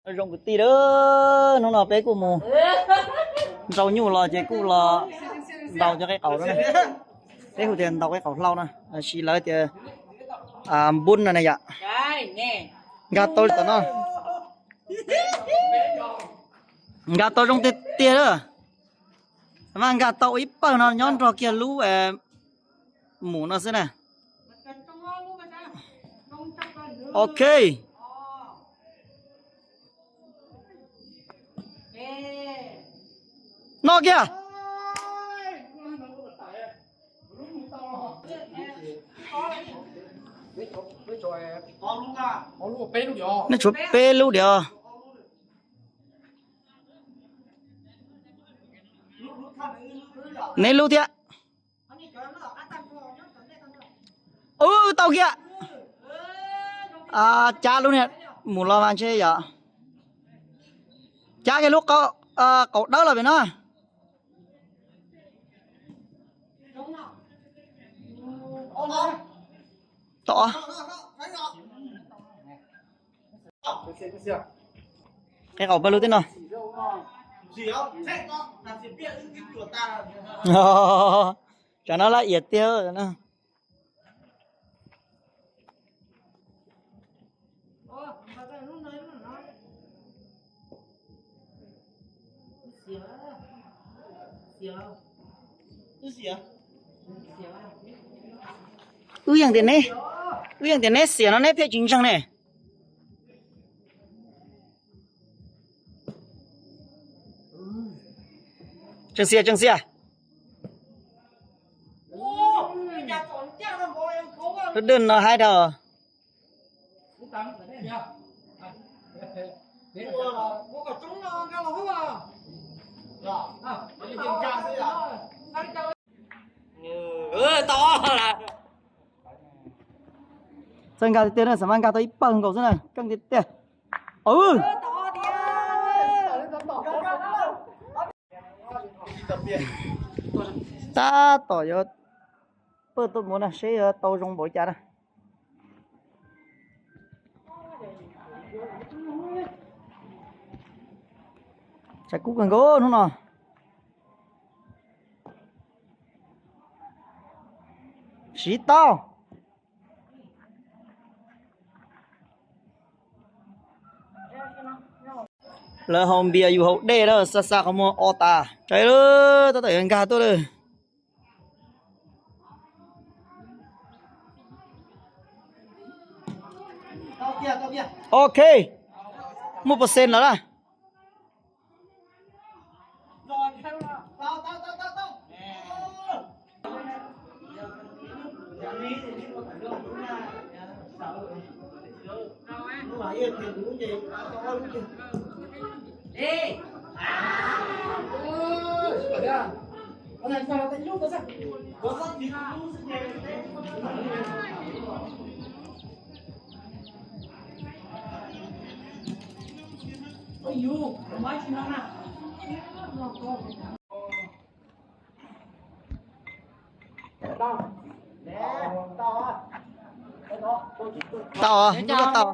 Zoo kwv tij, hnub no peb kuj mus nrau nyuj los ces kuj los ntaus cov qe qaum no. Peb hu tias ntaus qe qaum hlau no, sis lawv tias npub no na yom. Nkag tau tom no, nkag tau zoo tiag tiag lawm. Mas nkag tau ib pawg no nyob nrog kiag lub mus no xwb na. Ok. No kiag. Nej tshuav peb lub diam. Neb lub thiab. Wb tau kiag. Cab lub niag mus los mas ntshe yom. Cab kiag lub qaum dawb los pem no. Tom qe qaum pawg lug tib no. Tsam no laj iam tiag. Wb yeej tias neb, wb yeej tias neb xiam no neb pheej tsis ntseeg ne. Tseem xiam, tseem xiam. Dwb dwb no haib dhau. Txawj nkag tiag tiag na, xav mas nkag tau ib pawg nkaus xwb na, keej tiag tiag. Tab tom yuav pawg tuaj mus na seb yuav tau zoo npaum li cas na. Tshav kub kawg nkaus hnub no. Siv tau. Lawv haus npias yus haus dej lawm, xa xa qhov muag o tas. Tsav lawm, tab tom yuav nkag tuaj lawm. Ok, muaj percent lawm na. Tau, tau.